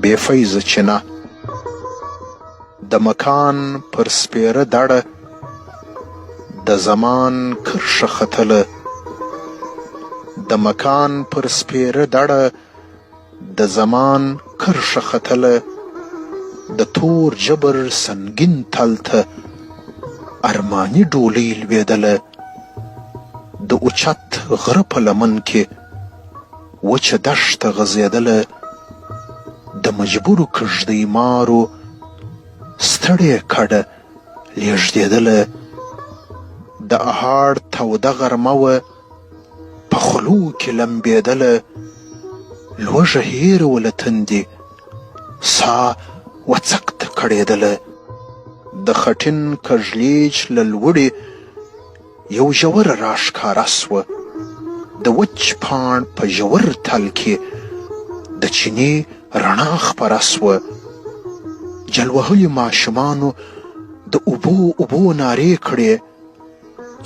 بې فیضه چینه. د مکان پر سپېره دړه د زمان کرښه ختله. د مکان پر سپېره دړه د زمان کرښه ختله. د تور جبر سنګین تل ته ارماني ډولۍ لوېدله. د اوچت غره په لمن کې وچه دښته غځېدله. د مجبورو کږدۍ مارو ستړې کډه لېږدېدله. د اهاړ توده غرمه وه، په خولو کې لمبېدله. لوږه هېره وه له تندې، سا وڅک ته کړېدله. د خټین کږلېچ له لوړې یو ژوره راښکاره سوه. د وچ پاڼ په ژور تل کې د چینې رڼا خپره سوه. جل وهلي ماشومانو د اوبو اوبو نارې کړې.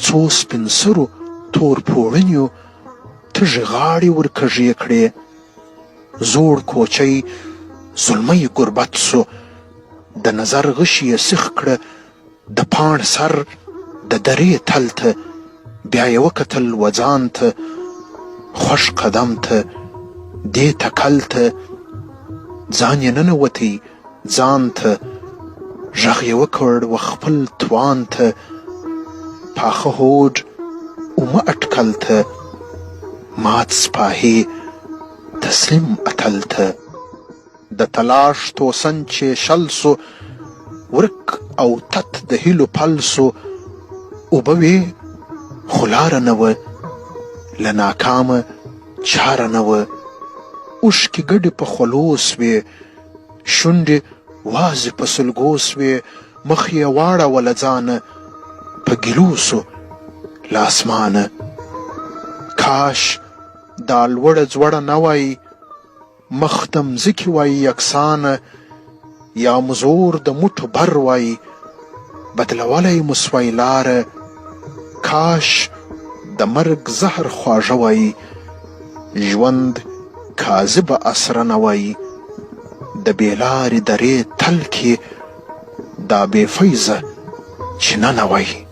څو سپین سرو تور پوړنیو تږې غاړې ور کږې کړې. زوړ کوچی زلمی ګوربت سو، د نظر غشي یې سیخ کړه د پاڼ سر د درې تل ته. بیا یې وکتل و ځان ته، خوښ قدم ته، دې تکل ته. ځان یې ننوتی ځان ته، غږ یې وکړ و خپل توان ته، پاخه هوډ اومه اټکل ته، مات سپاهي تسلیم اتل ته. د تلاش توسن چې 20 سو، ورک او تت د هیلو پل سو. اوبه وې خو لاره نه وه، له ناکامه چاره نه وه. اوښکې ګډې په خولو سوې، شونډې وازې په سلګو سوې. مخ یې واړاوه له ځانه، په ګیلو سو له اسمانه. کاش دا لوړه ځوړه نه وای، مخ د مځکې وای یکسانه. یا مو زور د موټو بر وای، بدلولی مو سوای لاره. کاش د مرګ زهر خواږه وای، ژوند کاذبه اسره نه وای. د بې لارې درې تل کې دا بې فیضه چینه نه وای.